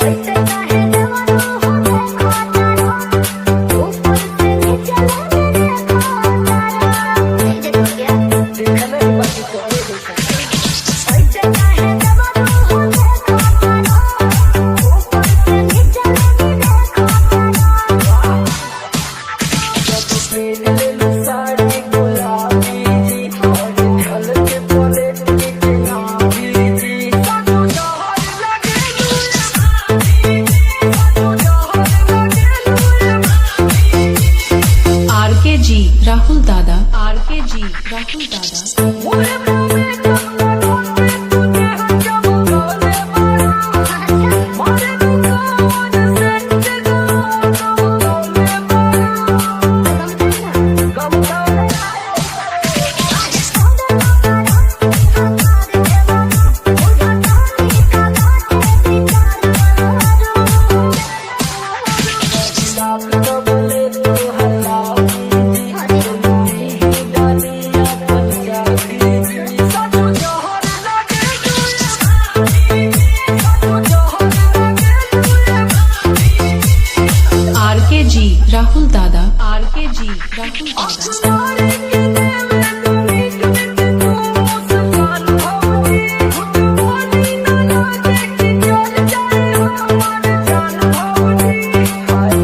ऐसे काहे देवरो हो देखो तारो, ऊपर से नीचे ले देखो तारो। ये हो गया। देखले ही बाकी तोहरे जैसा। ऐसे काहे देवरो हो देखो तारो, ऊपर से नीचे ले देखो तारो। जब पहन लेलू साड़ी गुलाबी जी और ढल के पलेट के नाभी जी, साचो जहर लगेलू ये भाभी जी, साचो जहर लगेलू ये भाभी जी। आर के जी राहुल दादा, आर के जी राहुल दादा। मोरे मुँह कमला कोते तुझे जब बोले मारा, मारे दुकान सेंट दो बोले मारा। गम लाख बोले तो हलावी जी, तुमने ही डालिया पंजाबी जी, साचो जहर लगेलू ये भाभी जी, साचो जहर लगेलू ये भाभी जी। आर के जी राहुल दादा, आर के जी राहुल दादा। मारे के देवे तुमी के तू मुस्कान भौजी, झूठ बोली ना लागे कि चल जाए हमार जान भौजी। हाय।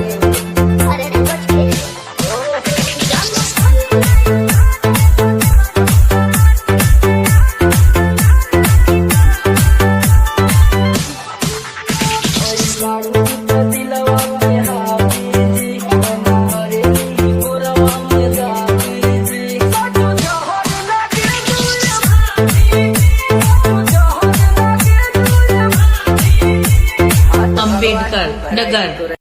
लाडू के दिलवा में हावी जी, हमारे ही गोरवा में दावी जी, साचो जहर लगेलू ये भाभी जी, साचो जहर लगेलू ये भाभी जी। अम्बेडकर नगर।